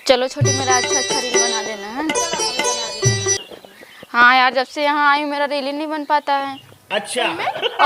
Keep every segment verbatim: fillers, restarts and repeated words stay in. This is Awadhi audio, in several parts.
चलो छोटी, मेरा अच्छा अच्छा रील बना देना है। हाँ यार, जब से यहाँ आई हूँ, मेरा रील ही नहीं बन पाता है। अच्छा।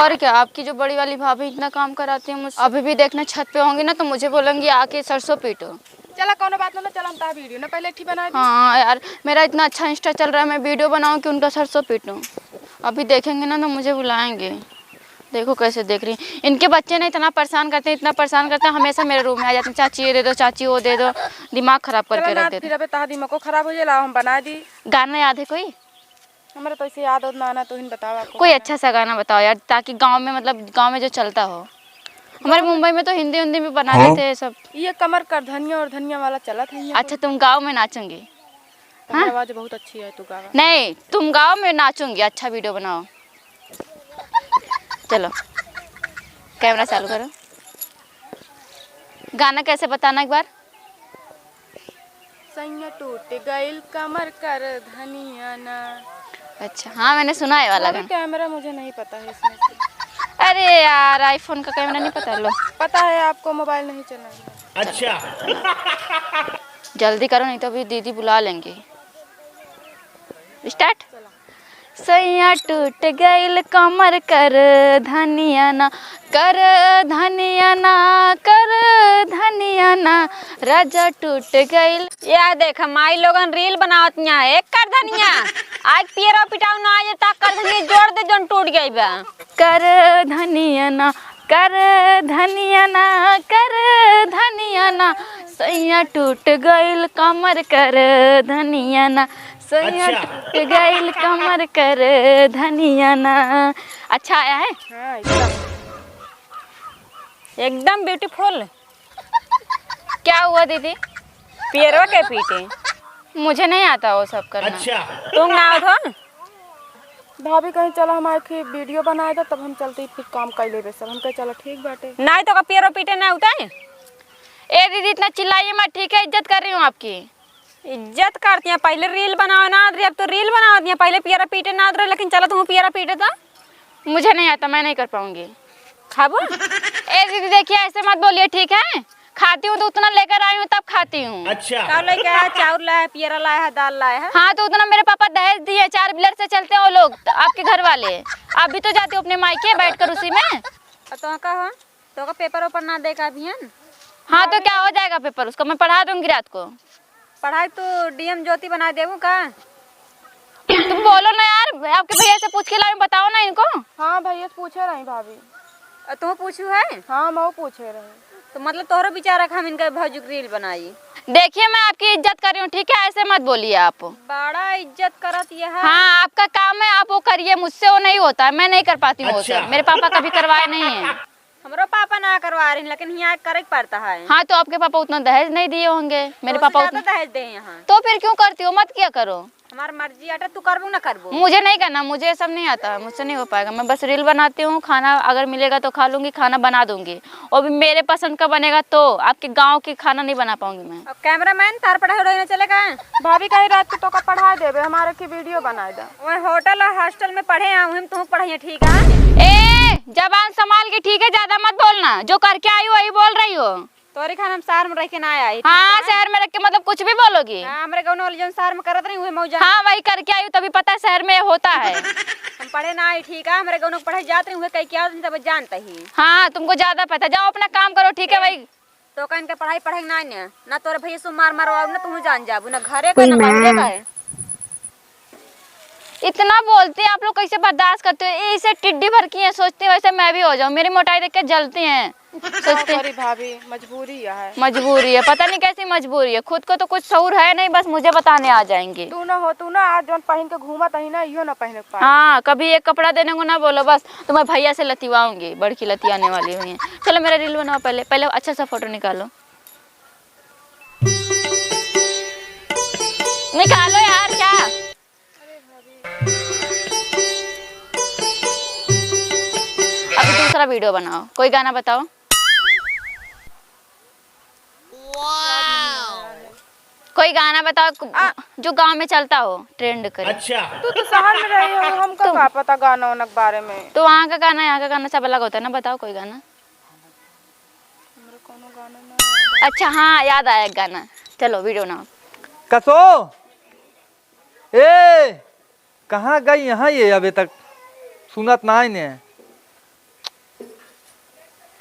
और क्या, आपकी जो बड़ी वाली भाभी इतना काम कराती है मुझसे, अभी भी देखना छत पे होंगी ना तो मुझे बोलेंगी, "आके सरसों पीटो।" चला, कौनो बात ना, चला हम तार वीडियो ना पहले ठीक बना दी। हाँ यार, मेरा इतना अच्छा इंस्टा चल रहा है, मैं वीडियो बनाऊँ कि उनका सरसों पीटूँ? अभी देखेंगे ना तो मुझे बुलाएंगे। देखो कैसे देख रही हैं। इनके बच्चे ना इतना परेशान करते हैं, इतना परेशान करते हैं, हमेशा मेरे रूम में आ जाते हैं, "चाची ये दे दो, चाची वो दे दो।" दिमाग खराब करके चला ना, रख देते फिर हैं। अबे तार दिमागो खराब हो जाला, हम बना दी। गाना याद है कोई? हमारे तो ऐसे याद होत ना, ना, तू ही बताओ, आपको कोई गाना। अच्छा सा गाना बताओ यार, ताकि गाँव में, मतलब, गाँव में जो चलता हो। हमारे गाँव में मुंबई में तो हिंदी उंदी में बना हाँ। देते हैं सब। ये कमर कर धनिया और धनिया वाला चलत है ये अच्छा, कोई। तुम गाँव में नाचोगी? तुम्हारी हाँ? आवाज बहुत अच्छी है, तू गावा। नहीं, तुम गाँव में नाचोगी, अच्छा वीडियो बनाओ। चलो, कैमरा चालू करो। गाना कैसे बताना एक बार? सैया टूट गइल कमर कर धनिया ना। अच्छा, हाँ, मैंने सुना है वाला अभी गाना। कैमरा मुझे नहीं पता है इसमें से। अरे यार, आईफोन का कैमरा नहीं पता, लो। पता है आपको, मोबाइल नहीं चलाना। अच्छा। जल्दी करो, नहीं तो अभी दीदी बुला लेंगी। स्टार्ट। चला। सैया टूट गइल कमर कर धनिया ना, कर धनिया ना, कर धनिया ना, राजा टूट गइल। या देख, माई लोगन रील बनावत यहाँ है, कर धनिया। आज पियरा पिटाऊ ना आ जाता, कर धनिया जोड़ दे, जोन टूट गई बा। कर धनिया ना, कर धनिया ना, कर धनिया ना, सैया टूट गइल कमर कर धनिया ना, सैया अच्छा। टूट गइल कमर कर धनिया ना। अच्छा आया है? हाँ, एकदम। एकदम ब्यूटीफुल। क्या हुआ दीदी? पियरवा के पीटे। मुझे नहीं आता वो सब करना। अच्छा। तुम ना आओ तो? भाभी कहीं चला हमारे की वीडियो बनाए दो, तब हम चलते ही फिर काम कर लेबे सब। हम कहे चलो ठीक बाटे। नहीं तो का पियरवा पीटे ना उताए? ए दीदी, इतना चिल्लाइए मत, ठीक है? इज्जत कर रही हूँ आपकी। इज्जत करती हैं, पहले रील बनावे ना आत रही, अब तो रील बनावत हैं। पहले पियरा पीटे ना आत रहे, लेकिन चला तुम पियरा पीटे तो। मुझे नहीं आता, मैं नहीं कर पाऊंगी। खाबो? ए दीदी, देखिए, ऐसे मत बोलिए, ठीक है? खाती हूँ तो उतना लेकर आई हूँ, तब खाती हूँ। अच्छा। का लेके आया? चाउर लाया है, पियरा लाया है, दाल लाया है। हाँ, तो उतना मेरे पापा दहेज दिए, चार व्हीलर से चलते हैं वो लोग, आपके घर वाले। आप भी तो जाती हो अपने मायके बैठकर उसी में। और तो का हो? तो का पेपर ओपर ना दे का अभियान? हाँ, तो क्या हो जाएगा पेपर उसका? मैं पढ़ा दूंगी रात को। पढ़ाई तो डीएम ज्योति बना देबू का? तुम बोलो ना यार, आपके भैया से पूछ के लाई, बताओ ना इनको। हाँ, भैया से पूछे रही भाभी। अ, तू पूछू है? हाँ, मैं पूछे रही। तो मतलब तोहरो विचार रखा हम इनका भौजी के रील बनाई। देखिए, मैं आपकी इज्जत कर रही हूँ, ठीक है? ऐसे मत बोलिए आप। बड़ा इज्जत करत ये है। हाँ, आपका काम है, आप वो करिए, मुझसे वो नहीं होता है, मैं नहीं कर पाती हूँ वो अच्छा। सब। मेरे पापा कभी करवाए नहीं है। हमरो पापा ना करवा रहे हैं, लेकिन यहाँ करे के पड़ता है। हाँ, तो आपके पापा उतना दहेज नहीं दिए होंगे। मेरे तो पापा उससे उतना ज्यादा दहेज दे यहाँ। तो फिर क्यों करती हो? मत किया करो। हमार मर्जी आटा, तू करबू ना करबू? मुझे नहीं करना, मुझे ये सब नहीं आता है, मुझसे नहीं हो पाएगा। मैं बस रील बनाती हूँ, खाना अगर मिलेगा तो खा लूंगी, खाना बना दूंगी, वो भी मेरे पसंद का बनेगा। तो आपके गाँव की खाना नहीं बना पाऊंगी मैं। अब कैमरामैन, तार पढ़ाई उढ़ाई ना चलेगा? भाभी कहीं रात के तो का पढ़ा देबे, हमारे की वीडियो बनाए दा। वह होटल और हॉस्टल में पढ़े हैं, वहीं तुम पढ़ाइए, ठीक है? ए, जबान संभाल के, ठीक है? ज्यादा मत बोलना, जो करके आई हो वही बोल रही हो। तोरी खान हम शहर में रह के ना आई, ठीक हाँ, है? शहर में रह के मतलब कुछ भी बोलोगी? हाँ, हमरे गाँव वाली जौन शहर में करत रही, उहे मौजा। हाँ, वही करके आई हूँ, तभी पता है शहर में ये होता है। हम पढ़े ना आई, ठीक है? हमरे गाँव में पढ़े जात रही, उहे कह के आवत रही, तब जानता ही। हाँ, तुमको ज्यादा पता है। जाओ अपना काम करो, ठीक है ए, भाई? तो का इनके पढ़ाई पढ़े ना आने, ना तोरे भैया से मार मरवाऊ, ना तू जान जाबू, ना घरे का, ना बहरे का है। इतना बोलते हैं आप लोग, कैसे बर्दाश्त करते हो? ये इसे टिड्डी भर की हैं, सोचते हैं वैसे मैं भी हो जाऊं। मेरी मोटाई देख के जलती हैं, सोचते हैं। भाभी, मजबूरी है। मजबूरी है, पता नहीं कैसी मजबूरी है। खुद को तो कुछ शऊर है नहीं, बस मुझे बताने आ जाएंगी। तू ना हो, तू ना आज जौन पहन के घूमत ही ना, इहो ना पहने के पाए। हाँ, कभी एक कपड़ा देने को ना बोलो, बस तुम्हें भैया से लतिवाऊंगी, बड़की लतियाने वाली हुई हैं। चलो मेरा रील बनाओ पहले, पहले अच्छा सा फोटो निकालो। निकालो यार, क्या? अभी दूसरा वीडियो बनाओ, कोई गाना बताओ। कोई गाना बताओ, आ- जो गांव में चलता हो, ट्रेंड करे। अच्छा। तू तो शहर में रही हो, हमका का पता गाना वाना के बारे में। तो वहाँ का गाना, यहाँ का गाना सब अलग होता है ना, बताओ कोई गाना। हमरे कोनो गाना ना याद। अच्छा, हाँ, याद आया एक गाना। चलो वीडियो बनाओ। कसो, ए, कहाँ गई यहाँ ये, अबे तक सुनत नाई ने।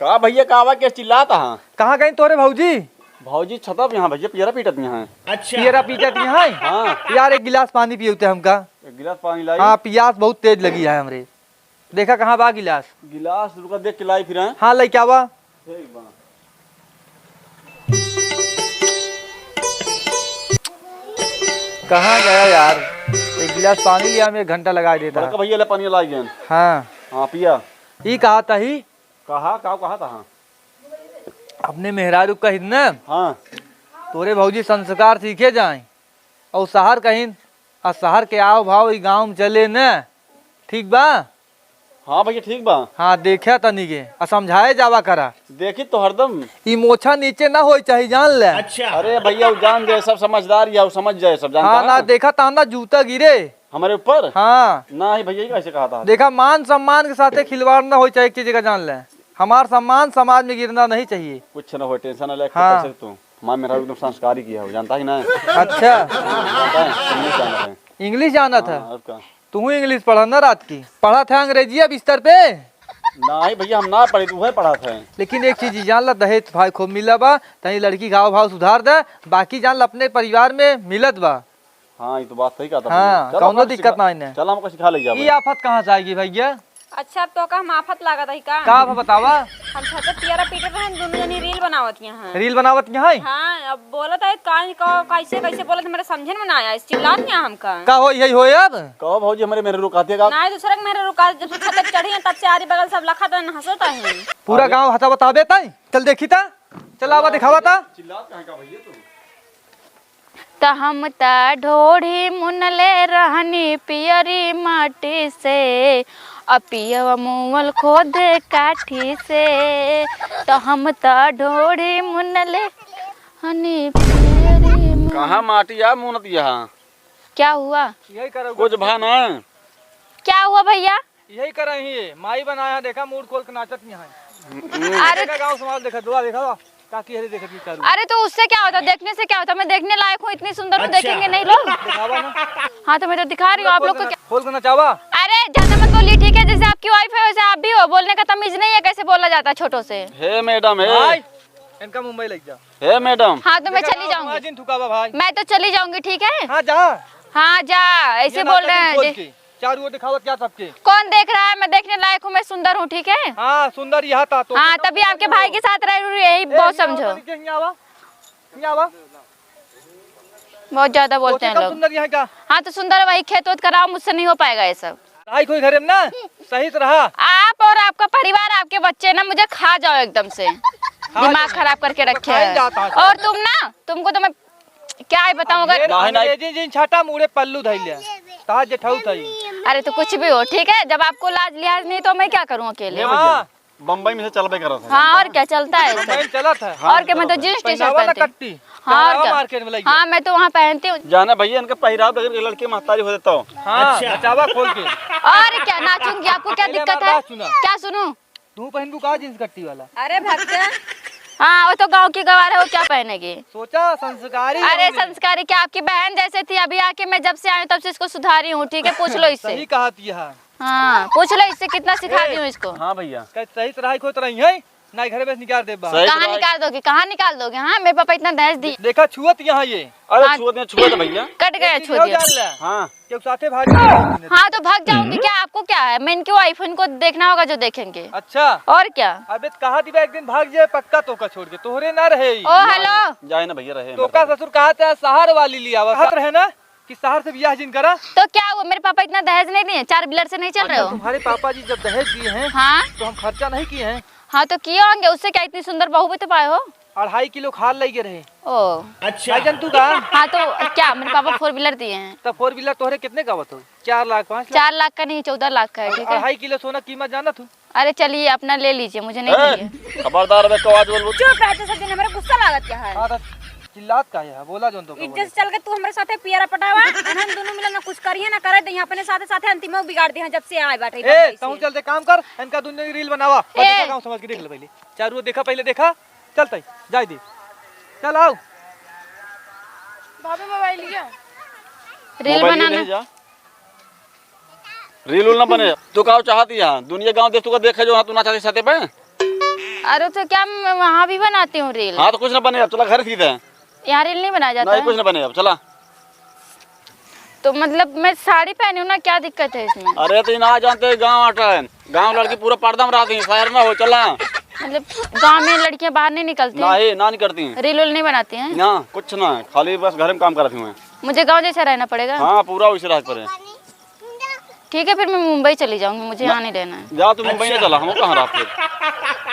का भइया, का बा, के चिल्लात हा? कहाँ गई तोरे भौजी? भौजी छतप यहाँ भइया, पियरा पीटत यहाँ है। अच्छा। पियरा पीटत यहाँ है? हाँ। यार, एक गिलास पानी पियौते हमका। एक गिलास पानी लाई। हाँ, पियास बहुत तेज लगी है हमरे। देखा कहाँ बा गिलास? गिलास रुका, देख के लाई फिर, हैं? हाँ, लइके आवा। ठीक बा। कहाँ गया यार? एक गिलास पानी लिया में एक घंटा लगा देता। बड़का भइया ले पानी लाई गए। हाँ। हाँ, पिया। ई कहा था ही? कहा, का कहा था? हाँ। अपने मेहरारू कहित न, हाँ। तोरे भौजी संस्कार सीखे जाए और शहर कहिन, आ शहर के आव भाव ई गाँव में चले न, ठीक बा? हाँ भइया, ठीक बा। हाँ, देखा तनी के, आ समझाए जावा करा। देखी तो हरदम। ई मोछा नीचे ना होई चाही, जान ले। अच्छा। अरे भइया, वो जान जाए, सब समझदार या, वो समझ जाए, सब जानता हाँ, है ना, ना। देखा ता ना जूता गिरे। हमारे ऊपर? हाँ। ना ही भइया, ये कैसे कहा था? देखा, मान सम्मान के साथे खिलवाड़ ना होई चाही, एक चीज का जान ले, हमार सम्मान समाज में गिरना नहीं चाहिए। कुछ ना हो, टेंशन ना ले, हाँ। कैसे तू? माँ मेरा एकदम संस्कारी किया हो, जानता ही ना है? अच्छा। जानता है? इंग्लिश जानता है। इंग्लिश जानत है? हाँ, और का? तू इंग्लिश पढ़ा ना रात की, पढ़ा था अंग्रेजिया बिस्तर पे? नहीं भइया, हम ना पढ़े, तू है पढ़ा था। लेकिन एक चीज जान ला, दहेज भाई खूब मिला बा, तनी लड़की का हाव भाव सुधार दे, बाकी जान ला अपने परिवार में मिलत बा। हाँ, ये तो बात सही कहा था हाँ, भइया। चलो, कौनो हम दिक्कत सिखा-, ना है ना। चलो, हमको सिखा ले जाओ ई भइया। आफत कहाँ से आएगी भइया? अच्छा, अब तो का हम आफत लागत है का? का आफत बतावा? हम छत पे पियरा पीटत रहन, दोनों जनी रील बनावत यहाँ। रील बनावत यहाँ है? हाँ, अब बोलत है का, का, कैसे, कैसे बोलत, हमारे समझे में ना आया, चिल्लात यहाँ हमका। का हो, यही होए अब? कहो भौजी, हमारे मेहरारू कहती है का? नहीं, दूसरे के मेहरारू का, जब से छत पे चढ़ी है, तब से आरी बगल सब लखत है, हंसत है। पूरा अरे। गाँव हंसा बताबे ताई? चल देखी ता, चल आवा दिखावा ता। चिल्लात कहाँ का भइया तू? त हम त ढोढ़ी मुनले रहनी पियरी माटी से, अ पियवा मुअल खोद काठी से। त हम त ढोढ़ी मुनले रहनी पियरी मा- कहाँ माटी आ मुनत यहाँ? क्या हुआ? यही करो कुछ भा ना। क्या हुआ भइया? यही कर रही है, माई बनाया, देखा मूड खोल के नाचत यहाँ है। अरे देखा गाँव समाज देखा, दुआ देखा, काकी हरे देखा की करू। अरे तो उससे क्या होता, देखने से क्या होता, मैं देखने लायक हूँ, इतनी सुंदर हूँ, अच्छा। देखेंगे नहीं लोग? दिखावा ना। हाँ तो मैं तो दिखा रही हूँ आप लोग को। क्या खोल के नचावा। अरे ज्यादा मत बोलिए, ठीक है, जैसे आपकी वाइफ है वैसे आप भी हो, बोलने का तमीज नहीं है, कैसे बोला जाता है छोटों से। हे मैडम, हे। भाई, इनका मुंबई ले जा। हे मैडम। हाँ तो मैं देखा चली गाँव जाऊंगी। समाज इन थुकावा भाई। मैं तो चली जाऊंगी, ठीक है? हाँ जा। हाँ जा, ऐसे ये बोल रहे हैं, खोल दे- के। चारों ओर दिखावत क्या सबके? कौन देख रहा है? मैं देखने लायक हूँ, मैं सुंदर हूँ, ठीक है? हाँ, सुंदर यह था तो। हाँ, तभी आपके भाई के साथ रह रही हूँ, यही ए, बहुत यहाँ समझो। आवा, यहाँ आवा, यहाँ आवा। बहुत ज्यादा बोलते हैं लोग। सुंदर यहाँ का? हाँ, तो सुंदर वही खेत वेत कराओ, मुझसे नहीं हो पाएगा ये सब। आई कोई घरे में ना, सही से रहा। आप और आपका परिवार, आपके बच्चे ना मुझे खा जाओ एकदम से। दिमाग खराब करके रखे हैं। और तुम ना, तुमको तो मैं क्या ही बताऊं, अगर ये नहीं, नहीं। अंग्रेजी जिन छाटा मुड़े पल्लू धइले। ताज जेठाऊ थई। अरे तो कुछ भी हो, ठीक है, जब आपको लाज लिहाज नहीं तो मैं क्या करूं अकेले? ये भैया, हाँ। बम्बई में से चलबे करत है, हाँ, जानता और है? क्या चलता है बम्बई सब? में चलत है। हाँ, और क्या, मैं तो चलत है। जींस टी शर्ट पहनावा ना पहनती हूँ। कट्टी, हाँ, और पहनावा क्या? मार्केट में लइके। हाँ, मैं तो वहाँ पहनती हूँ। जाना भैया, इनका पहिराव देख के लड़की महतारी हो जाता हो। हाँ, अच्छा। नचावा खोल के। और क्या, नाचूंगी, आपको क्या पहले दिक्कत हमार है? बात सुना। क्या सुनूं? तू पहनबू का जींस कट्टी वाला? अरे भक्ता। हाँ, वो तो गाँव की गवार है, वो क्या पहनेगी? सोचा संस्कारी अरे होगी। संस्कारी क्या, आपकी बहन जैसे थी, अभी आके मैं जब से आई हूँ तब से इसको सुधारी हूँ, ठीक है, पूछ लो इससे। सही कहा थी, हाँ। हाँ, पूछ लो इससे, कितना सिखा ए, दी हूँ इसको। हाँ भैया। कहीं सही से रहाई खोत रही है, ना घर में से निकाल दे बाहर। सही कहाँ से रहाई निकाल दोगे, कहाँ निकाल दोगे? हाँ, मेरे पापा इतना दहेज दिए। देखा छुअत यहाँ ये। अरे हाँ। छुअत नहीं, छुअत भैया। कट गया, एक चीज छुअत और दिया। जान ले। हाँ। क्यों साथे भाग गए? हाँ, तो भाग जाऊंगी क्या? आपको क्या है? मैं इनकी वाइफ हूँ, इनको देखना होगा जो देखेंगे। अच्छा। और क्या? अबे तो कहा दिबा एक दिन भाग जाए पक्का तोका छोड़ के, तोहरे ना रहे ई। ओ, हेलो। जाए ना भैया, रहे तोका हमारे। ससुर कहा था शहर वाली लिया, कहत रहे ना कि शहर से बियाह जिन करा। तो क्या हुआ, मेरे पापा इतना दहेज नहीं दिए? चार बिलर से नहीं चल रहे अच्छा, हो? तुम्हारे पापा जी जब दहेज दिए हैं, हाँ। तो हम खर्चा नहीं किए हैं? हाँ, तो किए होंगे, उससे क्या इतनी सुंदर बहू भी तो पाए हो। अढ़ाई किलो खाल लइके रहे। ओ। अच्छा। भाई जान तू का? हाँ, तो क्या मेरे पापा फोर व्हीलर दिए हैं? तो फोर व्हीलर तोहरे कितने का आवत हो? चार लाख, पाँच लाख? चार लाख का नहीं, चौदह लाख का है, ठीक है? अढ़ाई किलो सोना कीमत जानत हो? अरे चलिए, अपना ले लीजिए, मुझे नहीं ए, चाहिए। खबरदार बे, को आज बोलबो। चुप रह, तो सब जन हमरे गुस्सा लागत क्या है? हाँ, तो चिल्लात का है? बोला जोन तो का इज्जत बोले। से चल के तू हमरे साथे पियरा पटावा, अनहन दोनों मिलन ना कुछ करिए ना करे, तो यहाँ अपने साथे साथे अंतिम बिगाड़ दे हैं जब से आए बाटे ए, बम्बई से। तहूँ चल दे काम कर, इनका दुनिया की रील बनावा। और ए। देखा गाँव समझ के देख ले पहले। चारू ओर देखा, पहले देखा। चल तई, जाए दे। चल आओ। भाभी, मोबाइल लिया। रील बनाना। जा। रील उल ना बने। तू का चाहती है? दुनिया गांव देश तू का देखे जो, हाँ, तू ना चाहती सते पे। अरे, तो क्या मैं वहाँ भी बनाती हूँ रील? हाँ, तो कुछ ना बने, अब चला घर सीधे। यहाँ रील नहीं बनाया जाता नहीं, है? कुछ ना बने, अब चला। तो मतलब, मैं साड़ी पहनी हूँ ना, क्या दिक्कत है इसमें? अरे, तो ना जानते, गांव आटा है, गांव लड़की पूरा पर्दा में रहती है, शहर में हो, चला। मतलब, गांव में लड़कियां बाहर नहीं निकलती? नहीं, ना निकलती हैं। रील उल नहीं बनाती हैं? ना, कुछ ना, खाली बस घर में काम करती हूँ। मुझे गांव जैसा रहना पड़ेगा? हाँ, पूरा वैसे रहना पड़ेगा। ठीक है, फिर मैं मुंबई चली जाऊंगी, मुझे ना, यहाँ नहीं रहना है। जा, तू मुंबई में चला, हम कहाँ रहा फिर?